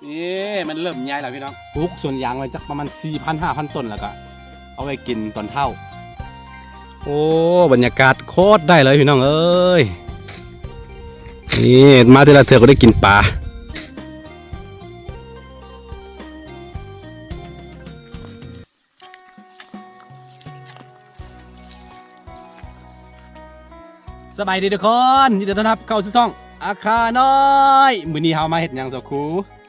ນີ້ມັນເລີ່ມໃຫຍ່ແລ້ວພີ່ນ້ອງ. ປູກສວນຢາງໄວ້ຈັກປະມານສີ່ພັນຫ້າພັນຕົ້ນ ແລ້ວກະເອົາໄວ້ກິນຕອນເຊົ້າ. ໂອ້ ບັນຍາກາດໂຄດໄດ້ເລີຍພີ່ນ້ອງເອີຍ. ນີ້ມາແຕ່ລະເທື່ອກໍໄດ້ກິນປາ. ສະບາຍດີທຸກຄົນ, ຍິນດີຕ້ອນຮັບເຂົ້າສູ່ຊ່ອງອາຄານ້ອຍ. ມື້ນີ້ເຮົາມາເຮັດຫຍັງສາວຄູ?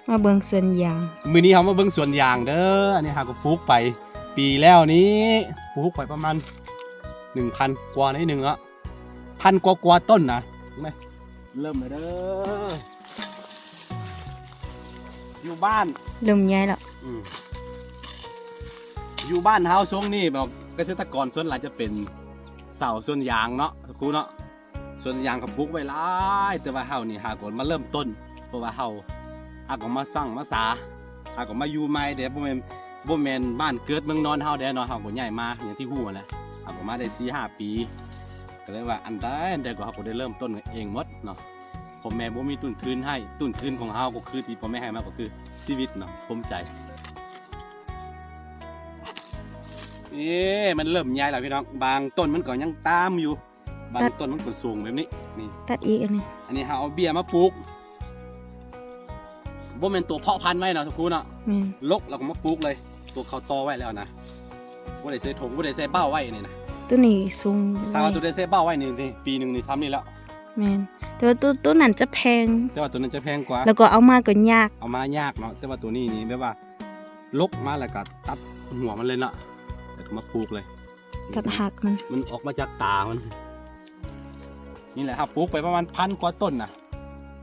ມາເບິ່ງສວນຢາງ. ມື້ນີ້ເຮົາມາເບິ່ງສວນຢາງເດີ. ອັນນີ້ເຮົາກໍປູກໄປປີແລ້ວນີ້, ປູກໄປປະມານໜຶ່ງພັນກວ່າໜ້ອຍໜຶ່ງເນາະ, ພັນກວ່າໆຕົ້ນນະ. ເລີ່ມແລ້ວເດີ. ຢູ່ບ້ານ ເລີ່ມໃຫຍ່ແລ້ວ. ອືມ ຢູ່ບ້ານເຮົາຊ່ວງນີ້ແບບກະເສດຕະກອນສ່ວນຫຼາຍຈະເປັນຊາວສວນຢາງເນາະ ຄູເນາະ. ສວນຢາງເຂົາປູກໄວ້ຫຼາຍ, ແຕ່ວ່າເຮົານີ້ຫາກໍມາເລີ່ມຕົ້ນ ເພາະວ່າເຮົາ ຫາກໍມາສ້າງມາສາ, ຫາກໍມາຢູ່ໃໝ່ເດ້, ບໍ່ແມ່ນ ບໍ່ແມ່ນບ້ານເກີດເມືອງນອນເຮົາເດ້ເນາະ. ເຮົາກໍຍ້າຍມາຢ່າງທີ່ຮູ້ຫັ້ນແຫຼະ, ເຮົາກໍມາໄດ້ສີ່ຫ້າປີ ກໍເລີຍວ່າອັນໃດອັນໃດກໍເຮົາກໍໄດ້ເລີ່ມຕົ້ນເອງໝົດເນາະ. ພໍ່ແມ່ບໍ່ມີຕົ້ນທຶນໃຫ້, ຕົ້ນທຶນຂອງເຮົາກໍຄືທີ່ພໍ່ແມ່ໃຫ້ມາກໍຄືຊີວິດເນາະ, ພູມໃຈ. ເອີ ມັນເລີ່ມໃຫຍ່ແລ້ວພີ່ນ້ອງ, ບາງຕົ້ນມັນກໍຍັງຕາມຢູ່, ບາງຕົ້ນມັນກໍສູງແບບນີ້. ນີ້ ຕັດອີກອັນນີ້, ອັນນີ້ເຮົາເອົາເບ້ຍມາປູກ, ບໍ່ແມ່ນຕົວເພາະພັນໄວ້ເນາະ ສາວຄູເນາະ. ແມ່ນ ລົກແລ້ວກໍມາປູກເລີຍ, ຕົວເຂົາຕໍ່ໄວ້ແລ້ວນະ, ບໍ່ໄດ້ໃສ່ຖົງ ບໍ່ໄດ້ໃສ່ເບ້າໄວ້ນີ້ນະ. ຕົວນີ້ສູງ, ຖ້າວ່າຕົວໃດໃສ່ເບ້າໄວ້ນີ້ ປີໜຶ່ງນີ້ຊ່ຳນີ້ແລ້ວ. ແມ່ນ ແຕ່ວ່າຕົວ ຕົວນັ້ນຈະແພງ, ແຕ່ວ່າຕົວນັ້ນຈະແພງກວ່າ ແລ້ວກໍເອົາມາກໍຍາກ, ເອົາມາຍາກເນາະ. ແຕ່ວ່າຕົວນີ້ນີ້ແບບວ່າລົກມາແລ້ວກໍຕັດຫົວມັນເລີຍເນາະ, ແລ້ວກໍມາປູກເລີຍ. ຕັດຮາກມັນ, ມັນອອກມາຈາກຕາມັນ. ນີ້ແຫຼະ ເຮົາປູກໄປປະມານພັນກວ່າຕົ້ນນະ.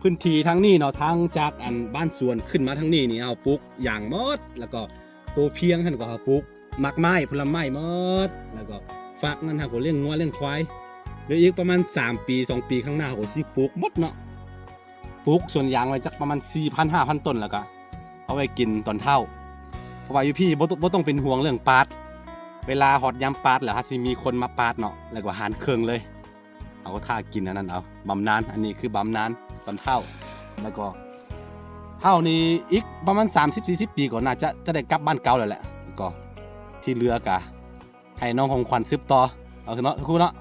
ພື້ນທີ່ທາງນີ້ເນາະ, ທາງຈາກອັນບ້ານສວນຂຶ້ນມາທາງນີ້ນີ້ ເຮົາປູກຢາງໝົດ, ແລ້ວກໍໂຕພຽງຫັ້ນກໍເຮົາປູກໝາກໄມ້ ຜົນລະໄມ້ໝົດ, ແລ້ວກໍຟາກນັ້ນເຮົາກໍລ້ຽງງົວລ້ຽງຄວາຍ. ເຫຼືອອີກປະມານສາມປີ ສອງປີຂ້າງໜ້າ ເຮົາກໍຊິປູກໝົດເນາະ. ປູກສວນຢາງໄວ້ຈັກປະມານສີ່ພັນຫ້າພັນຕົ້ນ ແລ້ວກໍເອົາໄວ້ກິນຕອນເຖົ້າ, ເພາະວ່າຢູ່ພີ້ບໍ່ ບໍ່ຕ້ອງເປັນຫ່ວງເລື່ອງປາດ. ເວລາຮອດຍາມປາດແລ້ວ ເຮົາຊິມີຄົນມາປາດເນາະ, ແລ້ວກໍຫານເຄິ່ງເລີຍ. ເຮົາກໍຖ້າກິນອັນນັ້ນເອົາ, ບຳນານ. ອັນນີ້ຄືບຳນານຕອນເຖົ້າ, ແລ້ວກໍເຮົານີ້ອີກປະມານສາມສິບສີ່ສິບປີກໍໜ້າຈະ ຈະໄດ້ກັບບ້ານເກົ່າແລ້ວແຫຼະ. ກໍທີ່ເຫຼືອກະໃຫ້ນ້ອງຂອງຂວັນສືບຕໍ່ເອົາເນາະ ຄູເນາະ.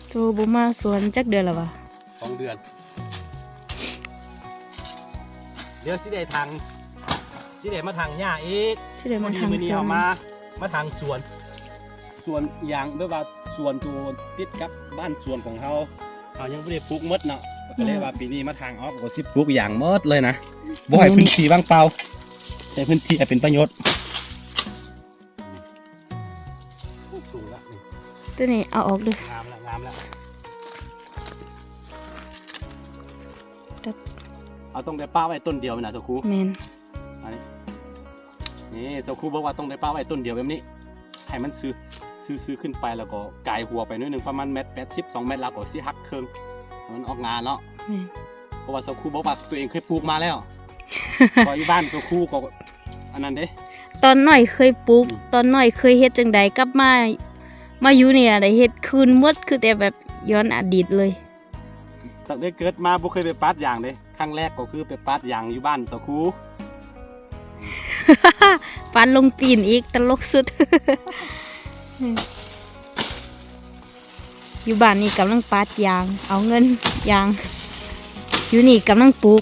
ໂຕບໍ່ມາສວນຈັກເດືອນແລ້ວຫວາ? ສອງເດືອນ. ດຽວຊິໄດ້ຖາງ ຊິໄດ້ມາຖາງຫຍ້າອີກ. ຊິໄດ້ມາຖາງສວນ. ພໍດີມື້ນີ້ເຮົາມາ ມາຖາງສວນ, ສວນຢາງ ແບບວ່າສວນໂຕຕິດກັບບ້ານສວນຂອງເຮົາ, ເຮົາຍັງບໍ່ໄດ້ປູກໝົດເນາະ. ກໍເລີຍວ່າປີນີ້ມາຖາງອອກ ກໍຊິປູກຢາງໝົດເລີຍນະ, ບໍ່ໃຫ້ພື້ນທີ່ວ່າງເປົ່າ, ໃຊ້ພື້ນທີ່ໃຫ້ເປັນປະໂຫຍດ. ສູງລະນີ້. ຕົວນີ້ເອົາອອກເດີ້. ງາມລະ ງາມລະ. ຕັດ ເຮົາຕ້ອງໄດ້ປະໄວ້ຕົ້ນດຽວນະ ສາວຄູ. ແມ່ນ. ອັນນີ້ ນີ້ ສາວຄູບອກວ່າຕ້ອງໄດ້ປະໄວ້ຕົ້ນດຽວແບບນີ້, ໃຫ້ມັນຊື່ ຊື່ ຊື່ຂຶ້ນໄປ ແລ້ວກໍກາຍຫົວໄປໜ້ອຍໜຶ່ງ ປະມານແມັດແປດສິບ ສອງແມັດ ແລ້ວກໍຊິຫັກເຄິ່ງ ໃຫ້ມັນອອກງາເນາະ. ແມ່ນ. ເພາະວ່າສາວຄູບອກວ່າຕົວເອງເຄີຍປູກມາແລ້ວ. ເພາະຢູ່ບ້ານສາວຄູກໍອັນນັ້ນເດ້, ຕອນນ້ອຍເຄີຍປູກ. ອືມ. ຕອນນ້ອຍເຄີຍເຮັດຈັ່ງໃດ ກັບມາ ມາຢູ່ນີ້ໄດ້ເຮັດຄືນໝົດ, ຄືແຕ່ແບບຍ້ອນອະດີດເລີຍ. ຕັ້ງແຕ່ເກີດມາບໍ່ເຄີຍໄປປາດຢາງເດ້, ຄັ້ງແລກກໍຄືໄປປາດຢາງຢູ່ບ້ານສາວຄູ. ປາດລົງຕີນອີກ, ຕະຫຼົກສຸດ. ຢູ່ບ້ານນີ້ກຳລັງປາດຢາງ ເອົາເງິນຢາງ, ຢູ່ນີ້ກຳລັງປູກ.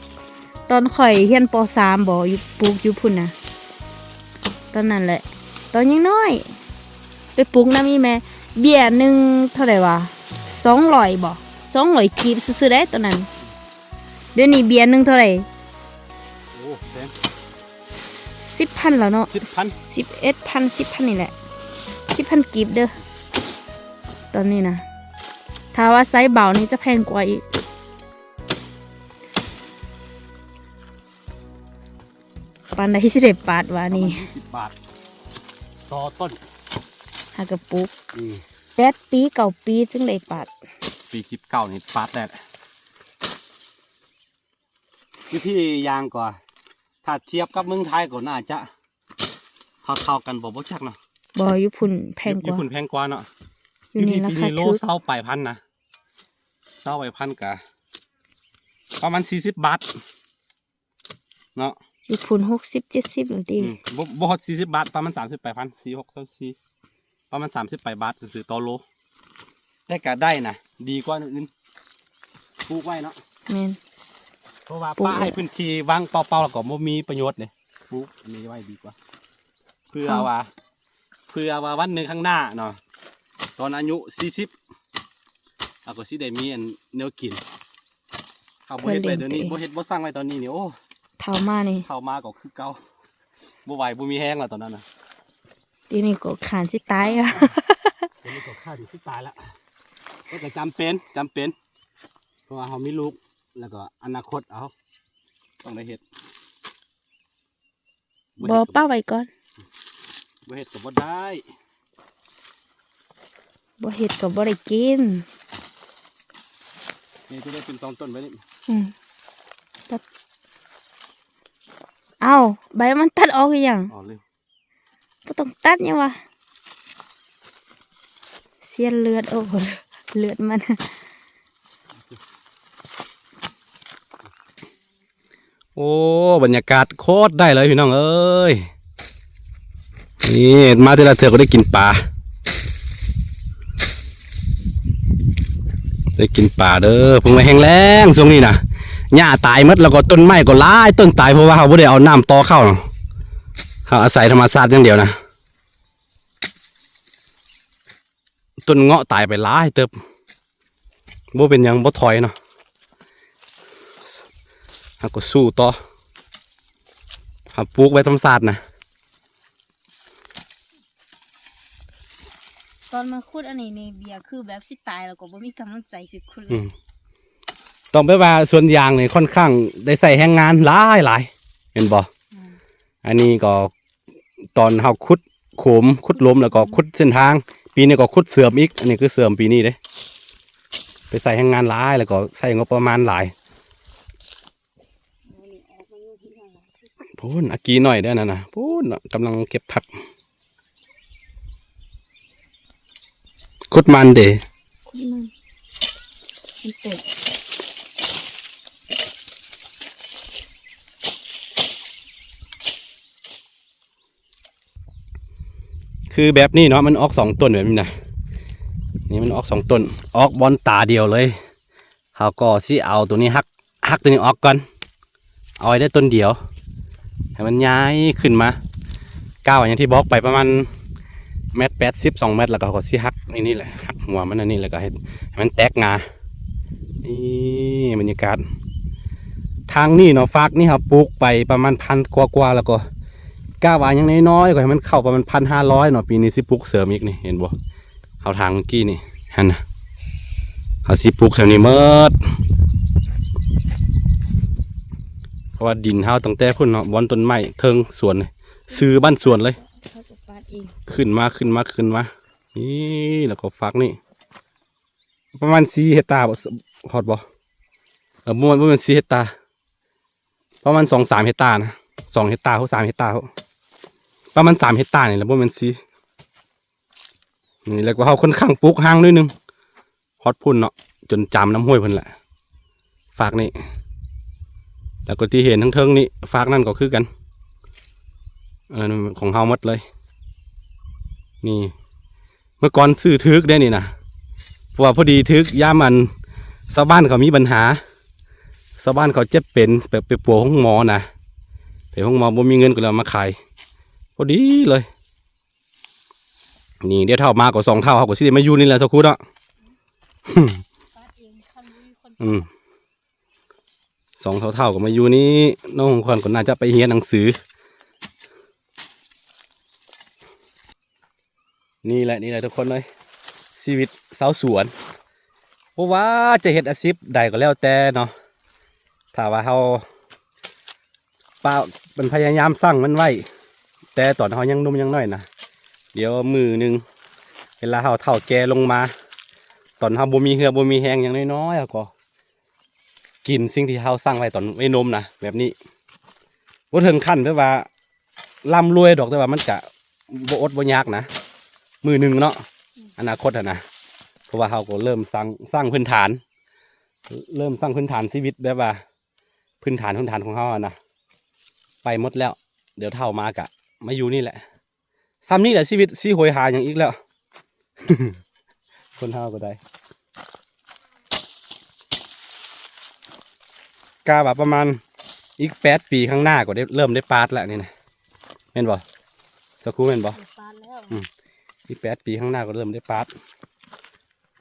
ຕອນຂ້ອຍຮຽນປໍສາມບໍ ຢູ່ ປູກຢູ່ພຸ້ນນະ, ຕອນນັ້ນແຫຼະ ຕອນຍັງນ້ອຍ ໄປປູກນຳອີ່ແມ່. ເບ້ຍໜຶ່ງເທົ່າໃດຫວາ? ສອງຮ້ອຍບໍ? ສອງຮ້ອຍກີບຊື່ໆເດ້ຕອນນັ້ນ. ດຽວນີ້ເບ້ຍໜຶ່ງເທົ່າໃດ? ໂອ້ ແພງ. ສິບພັນແລ້ວເນາະ. ສິບພັນ ສິບເອັດພັນ ສິບພັນນີ້ແຫຼະ, ສິບພັນກີບເດີ້ ຕອນນີ້ນະ. ຖ້າວ່າໃຊ້ເບົານີ້ຈະແພງກວ່າອີກ. ປານໃດຊິໄດ້ປາດຫວານີ້? ປະມານຊາວບາດຕໍ່ຕົ້ນ. ຫາກະປູກ ອືມ ແປດປີ ເກົ້າປີຈຶ່ງໄດ້ປາດ. ປີສິບເກົ້ານີ້ປາດແລ້ວ. ວິທີຢ່າງກໍ ຖ້າທຽບກັບເມືອງໄທກໍໜ້າຈະເທົ່າໆກັນບໍ ບໍ່ຈັກເນາະ. ບໍ່ ຢູ່ພຸ້ນແພງກວ່າ ຢູ່ພຸ້ນແພງກວ່າເນາະ. ຢູ່ນີ້ລາຄາຖືກ ໂລຊາວປາຍພັນນະ ຊາວປາຍພັນກະປະມານສີ່ສິບບາດເນາະ. ຢູ່ພຸ້ນຫົກສິບເຈັດສິບແລ້ວຕິ ອືມ ບໍ່ ບໍ່ຮອດສີ່ສິບບາດ ປະມານສາມສິບປາຍພັນ ສີ່ຫົກຊາວສີ່ ປະມານສາມສິບປາຍບາດຊື່ໆຕໍ່ໂລ. ແຕ່ກະໄດ້ນະ ດີກວ່າແນວອື່ນ ປູກໄວ້ເນາະ. ແມ່ນ ເພາະວ່າ ປູກໄວ້ ປະໃຫ້ພື້ນທີ່ວ່າງເປົ່າໆ ແລ້ວກໍບໍ່ມີປະໂຫຍດເດ້. ປູກອັນນີ້ໄວ້ດີກວ່າ ເພື່ອວ່າ ເພື່ອວ່າວັນໜຶ່ງຂ້າງໜ້າເນາະ ຕອນອາຍຸສີ່ສິບ ເຮົາກໍຊິໄດ້ມີອັນແນວກິນ. ເຮົາບໍ່ເຮັດໄວ້ດຽວນີ້ ບໍ່ເຮັດບໍ່ສ້າງໄວ້ຕອນນີ້ນີ້ ໂອ້ ເຖົ້າມານີ້ ເຖົ້າມາກໍຄືເກົ່າ ບໍ່ໄຫວ ບໍ່ມີແຮງແລ້ວຕອນນັ້ນນະ. ດຽວນີ້ກໍຂານຊິຕາຍ ດຽວນີ້ກໍຂານຊິຕາຍລະ ແຕ່ກໍຈຳເປັນ ຈຳເປັນ ເພາະວ່າເຮົາມີລູກ ແລ້ວກໍອະນາຄົດເຮົາຕ້ອງໄດ້ເຮັດ. ບໍ່ ປະໄວ້ກ່ອນ ບໍ່ເຮັດກໍບໍ່ໄດ້ ບໍ່ເຮັດກໍບໍ່ໄດ້ກິນ. ນີ້ຈະໄດ້ເປັນສອງຕົ້ນໄວ້ນີ້ ອືມ ຕັດ ເອົ້າ ໃບມັນຕັດອອກອີ່ຫຍັງ? ອໍ ລືມ ບໍ່ຕ້ອງຕັດຫຍັງວະ ເສຍເລືອດ ໂອ້ ເລືອດມັນ. ໂອ້ ບັນຍາກາດໂຄດໄດ້ເລີຍພີ່ນ້ອງເອີຍ. ນີ້ມາແຕ່ລະເທື່ອກໍໄດ້ກິນປາ ໄດ້ກິນປາເດີ. ເພິ່ງວ່າແຫ້ງແລ້ງຊ່ວງນີ້ນະ ຫຍ້າຕາຍໝົດ ແລ້ວກໍຕົ້ນໄມ້ກໍຫຼາຍຕົ້ນຕາຍ ເພາະວ່າເຮົາບໍ່ໄດ້ເອົານ້ຳຕໍ່ເຂົ້າ ເຮົາອາໄສທຳມະຊາດຢ່າງດຽວນະ. ຕົ້ນເງາະຕາຍໄປຫຼາຍເຕີບ ບໍ່ເປັນຫຍັງ ບໍ່ຖອຍເນາະ ເຮົາກໍສູ້ຕໍ່ ເຮົາປູກໄວ້ທຳມະຊາດນະ. ຕອນມາຂຸດອັນນີ້ນີ້ ເບຍຄືແບບຊິຕາຍ ແລ້ວກໍບໍ່ມີກຳລັງໃຈຊິຂຸດເລີຍ ອືມ ຕ້ອງແບບວ່າສວນຢາງນີ້ຄ່ອນຂ້າງໄດ້ໃຊ້ແຮງງານຫຼາຍໆ ແມ່ນບໍ່? ອືມ ອັນນີ້ກໍ ຕອນເຮົາຂຸດໂຂມ ຂຸດລົມ ແລ້ວກໍຂຸດເສັ້ນທາງ ປີນີ້ກໍຂຸດເສີມອີກ ອັນນີ້ຄືເສີມປີນີ້ເດ້ ໄປໃຊ້ແຮງງານຫຼາຍ ແລ້ວກໍໃຊ້ງົບປະມານຫຼາຍ. ພຸ້ນ ອາກີນ້ອຍເດ້ ອັນນັ້ນນະ ພຸ້ນ ກຳລັງເກັບຜັກ ຂຸດມັນເດ້ ຂຸດມັນ ມັນເຕັມ ຄືແບບນີ້ເນາະ ມັນອອກສອງຕົ້ນແບບນີ້ນະ ນີ້ມັນອອກສອງຕົ້ນ ອອກບ່ອນຕາດຽວເລີຍ. ເຮົາກໍຊິເອົາໂຕນີ້ຫັກ ຫັກໂຕນີ້ອອກກ່ອນ ເອົາໄວ້ໄດ້ຕົ້ນດຽວ ໃຫ້ມັນໃຫຍ່ຂຶ້ນມາ ກ້າວຢ່າງທີ່ບອກໄປປະມານແມັດແປດສິບ ສອງແມັດ ແລ້ວກໍເຮົາກໍຊິຫັກອັນນີ້ແຫຼະ ຫັກຫົວມັນອັນນີ້ ແລ້ວກໍເຮັດໃຫ້ມັນແຕກງ່າ. ນີ້ບັນຍາກາດທາງນີ້ເນາະ ຟາກນີ້ເຮົາປູກໄປປະມານພັນກວ່າໆ ແລ້ວກໍກະວ່າຍັງນ້ອຍໆ ກໍໃຫ້ມັນເຂົ້າປະມານພັນຫ້າຮ້ອຍເນາະ ປີນີ້ຊິປູກເສີມອີກນີ້ ເຫັນບໍ່? ເຮົາທາງເມື່ອກີ້ນີ້ຫັ້ນນະ ເຮົາຊິປູກແຖວນີ້ໝົດ ເພາະວ່າດິນເຮົາຕັ້ງແຕ່ພຸ້ນເນາະ ບ່ອນຕົ້ນໄມ້ເທິງສວນ ຊື່ບ້ານສວນເລີຍ ເຮົາກໍປາດເອງ ຂຶ້ນມາ ຂຶ້ນມາ ຂຶ້ນມາ ນີ້ ແລ້ວກໍຟາກນີ້ ປະມານສີ່ເຮັກຕາ ຮອດບໍ່? ເອີ ບໍ່ແມ່ນ ບໍ່ແມ່ນສີ່ເຮັກຕາ ປະມານສອງສາມເຮັກຕານະ ສອງເຮັກຕາ ສາມເຮັກຕາ ປະມານສາມເຮັກຕານີ້ແຫຼະ ບໍ່ແມ່ນສີ່ ນີ້ ແລ້ວກໍເຮົາຂ້ອນຂ້າງປູກຫ່າງໜ້ອຍໜຶ່ງ ຮອດພຸ້ນເນາະ ຈົນຈາມນ້ຳຫ້ວຍພຸ້ນແຫຼະ ຟາກນີ້ ແລ້ວກໍທີ່ເຫັນເທິງໆນີ້ ຟາກນັ້ນກໍຄືກັນ ເອີ ຂອງເຮົາໝົດເລີຍ ນີ້. ເມື່ອກ່ອນຊື້ຖືກເດ້ນີ້ນະ ເພາະວ່າພໍດີຖືກຍາມອັນຊາວບ້ານເຂົາມີບັນຫາ ຊາວບ້ານເຂົາເຈັບເປັນ ໄປ ໄປປົວໂຮງໝໍນະ ໄປໂຮງໝໍບໍ່ມີເງິນກໍເລີຍເອົາມາຂາຍ ພໍດີເລີຍ. ນີ້ດຽວເຖົ້າມາກໍສອງເຖົ້າ ເຮົາກໍຊິໄດ້ມາຢູ່ນີ້ແຫຼະ ສາວຄູເນາະ ອືມ ສອງເຖົ້າໆ ກໍມາຢູ່ນີ້ ນ້ອງຂອງຂວັນກໍໜ້າຈະໄປຮຽນໜັງສື. ນີ້ແຫຼະ ນີ້ແຫຼະທຸກຄົນເອີຍ ຊີວິດຊາວສວນ ບໍ່ວ່າຈະເຮັດອາຊີບໃດກໍແລ້ວແຕ່ເນາະ ຖ້າວ່າເຮົາ ປະ ມັນພະຍາຍາມສ້າງມັນໄວ້ ແຕ່ຕອນເຮົາຍັງໜຸ່ມຍັງນ້ອຍນະ ດຽວມື້ໜຶ່ງ ເວລາເຮົາເຖົ້າແກ່ລົງມາ ຕອນເຮົາບໍ່ມີເຫື່ອບໍ່ມີແຮງ ຍັງນ້ອຍໆ ເຮົາກໍກິນສິ່ງທີ່ເຮົາສ້າງໄວ້ຕອນໄວໜຸ່ມນະ ແບບນີ້ ບໍ່ເຖິງຂັ້ນແບບວ່າລ່ຳລວຍດອກ ແຕ່ວ່າມັນກະບໍ່ອົດບໍ່ຍາກນະ ມື້ໜຶ່ງເນາະ ອືມ ອະນາຄົດຫັ້ນນະ ເພາະວ່າເຮົາກໍເລີ່ມສ້າງ ສ້າງພື້ນຖານ ເລີ່ມສ້າງພື້ນຖານຊີວິດ ແບບວ່າພື້ນຖານ ພື້ນຖານຂອງເຮົາຫັ້ນນະ ໄປໝົດແລ້ວ ດຽວເຖົ້າມາກະມາຢູ່ນີ້ແຫຼະ ຊ່ຳນີ້ແຫຼະຊີວິດ ຊິໂຫຍຫາຫຍັງອີກແລ້ວ ຄົນເຮົາກໍໄດ້ ກະວ່າປະມານອີກແປດປີຂ້າງໜ້າກໍໄດ້ ເລີ່ມໄດ້ປາດແລ້ວນີ້ນະ ແມ່ນບໍ່ ສາວຄູ ແມ່ນບໍ່? ໄດ້ປາດແລ້ວ ອືມ ອີກແປດປີຂ້າງໜ້າກໍເລີ່ມໄດ້ປາດ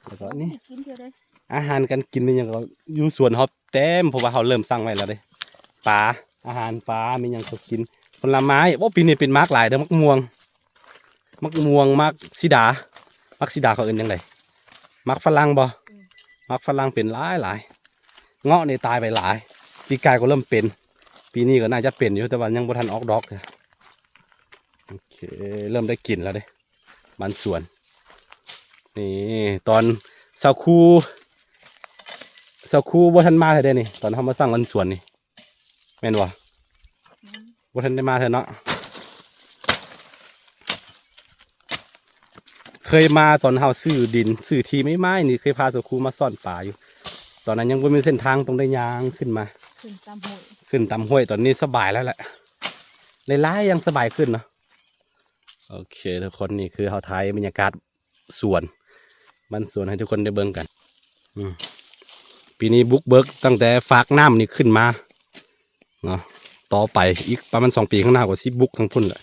ແລ້ວກໍນີ້ ກິນເທື່ອໃດ ອາຫານການກິນແມ່ນຫຍັງກໍຢູ່ສວນເຮົາເຕັມ ເພາະວ່າເຮົາເລີ່ມສ້າງໄວ້ແລ້ວເດ້ ປາ ອາຫານປາ ແມ່ນຫຍັງກໍກິນ ຜົນລະໄມ້ ໂອ້ ປີນີ້ເປັນໝາກຫຼາຍເດີ ໝາກມ່ວງ ໝາກມ່ວງ ໝາກສີດາ ໝາກສີດາເຂົາເອີ້ນຫຍັງໃດ ໝາກຝຣັ່ງບໍ່? ອືມ ໝາກຝຣັ່ງເປັນຫຼາຍໆ ເງາະນີ້ຕາຍໄປຫຼາຍ ປີກາຍກໍເລີ່ມເປັນ ປີນີ້ກໍໜ້າຈະເປັນຢູ່ ແຕ່ວ່າຍັງບໍ່ທັນອອກດອກ ໂອເຄ ເລີ່ມໄດ້ກິນແລ້ວເດ້ ບ້ານສວນ ນີ້ ຕອນສາວຄູ ສາວຄູບໍ່ທັນມາເທື່ອເດ້ນີ້ ຕອນເຮົາມາສ້າງບ້ານສວນນີ້ ແມ່ນບໍ່? ອືມ ບໍ່ທັນໄດ້ມາເທື່ອເນາະ ເຄີຍມາຕອນເຮົາຊື້ດິນ ຊື້ທີ່ໃໝ່ໆນີ້ ເຄີຍພາສາວຄູມາຊ້ອນປາຢູ່ ຕອນນັ້ນຍັງບໍ່ມີເສັ້ນທາງ ຕ້ອງໄດ້ຍ່າງຂຶ້ນມາ ຂຶ້ນຕາມຫ້ວຍ ຂຶ້ນຕາມຫ້ວຍ ຕອນນີ້ສະບາຍແລ້ວແຫຼະ ຫຼາຍໆຢ່າງສະບາຍຂຶ້ນເນາະ ໂອເຄທຸກຄົນ ນີ້ຄືເຮົາຖ່າຍບັນຍາກາດສວນ ບ້ານສວນໃຫ້ທຸກຄົນໄດ້ເບິ່ງກັນ ອືມ ປີນີ້ບຸກເບີກຕັ້ງແຕ່ຟາກນ້ຳນີ້ຂຶ້ນມາເນາະ ຕໍ່ໄປອີກປະມານສອງປີຂ້າງໜ້າກໍຊິບຸກທາງພຸ້ນແຫຼະ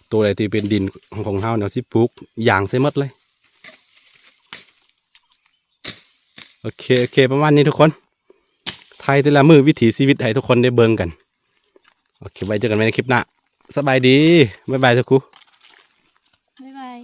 ໂຕໃດທີ່ເປັນດິນຂອງເຮົານີ້ຊິປູກຢາງໃສ່ໝົດເລີຍ ໂອເຄ ໂອເຄ ປະມານນີ້ທຸກຄົນ ຖ່າຍແຕ່ລະມື້ວິຖີຊີວິດໃຫ້ທຸກຄົນໄດ້ເບິ່ງກັນ ໂອເຄ ໄວ້ເຈີກັນໃໝ່ໃນຄລິບໜ້າ ສະບາຍດີ ບາຍບາຍ ສາວຄູ ບາຍບາຍ.